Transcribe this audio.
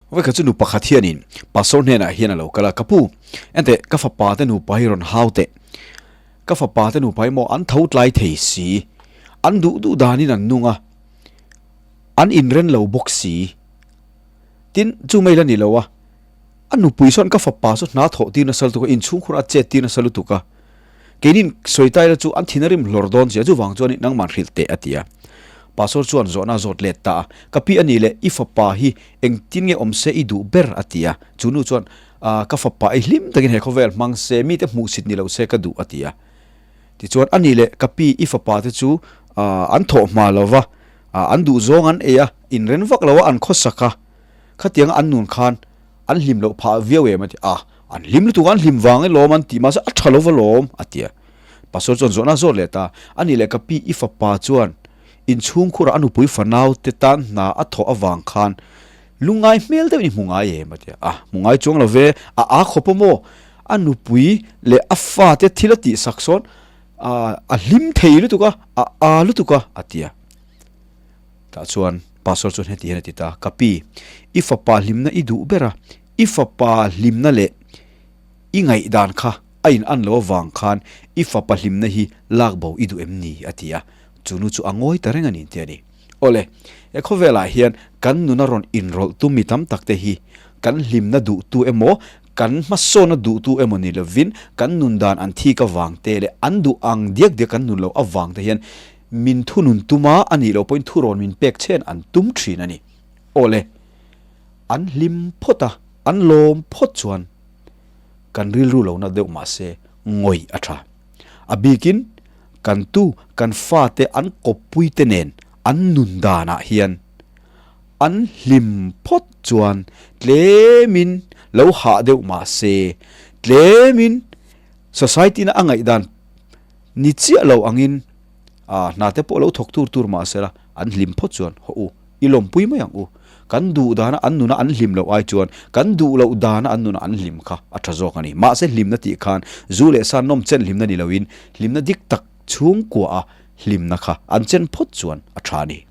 Vawikhat chu nu pakhat hianin pastor hnenah hian a lo kal a, Ka pu, enteh ka fapa te nupa hi rawn hau teh. Ka fapa te nupa hi maw an tho tlai thei si, an duh duh danin an nung a, an inren lo bawk si. Tin, chu mai la ni lo a, a nupui sawn ka fapa chu hna thawh tir nasa lutuk a, inchhungkhur a chet tir nasa lutuk a, keinin sawi ta ila chu an thin a rim hlawr dawn sia, chuvang chuan nangman hrilh teh a ti a. Pastor chuan zawhna a zawt let ta a, Ka pi a nih leh i fapa hi engtin nge awm se i duh ber a ti a, chu nu chuan Ka fapa i hlim takin he khawvel hmang se, mite hmuhsit ni lo se ka duh a ti a. Tichuan a nih leh ka pi i fapa te chu an thawh hma lo va, an duh zawng an ei a, inren vak lo a an khawsak a, khatianga an nun khan an hlim loh phah viau em a ti a, an hlim lutuk a, an hlim vang e lawm an ti mahse a tha lo va lawm a ti a. Pastor chuan zawhna zawt leh ta, a nih leh ka pi i fapa chuan inchhungkhurah a nupui fanau te tan hna a thawh avang khan lungngai hmel deuhin i hmu ngai em a ti a, a hmu ngai chuang lo ve, a a khawp a maw? A nupui leh a fate thil a tihsak sawn a hlim thei lutuk a, a a lutuk a a ti a. Tah chuan Pastor chuan heti hian a ti ta, Ka pi, i fapa hlimna i duh ber a, i fapa hlimna leh i ngaihdan kha a in an lo avang khan i fapa hlimna hi lak bo i duh em ni? a ti a, chu nu chu a ngawi ta reng a ni ti a ni. Awle, he khawvelah hian kan nuna rawn inrawlh tu mi tam tak te hi kan hlimna duhtu emaw, kan hmasawnna duhtu emaw ni lovin kan nun dan an thik avang te leh an duh ang diak diak kan nun loh avang te hian min thunun tuma a nih loh pawhin thurawn min pek chhen an tum thin a ni. Awle, an hlim phawt a, an lawm phawt chuan kan rilru lo na deuh mahse ngawih a tha. A bikin kan tu kan fate an kawppui te nen an nun danah hian an hlim phawt chuan tlemin lo hah deuh mahse tlemin society na a ngaihdan ni chiah lo angin hna te pawh lo thawk tur tur mahse la an hlim phawt chuan haw u i lawmpui mai ang u. Kan duh dana an nuna an hlim loh ai chuan kan duh loh dana an nuna an hlim kha a tha zawk a ni. Mahse hlimna tih khan zu leh sa nawm chen hlimna ni loin hlimna dik tak chhungkua a hlimna kha an chen phawt chuan a tha a ni.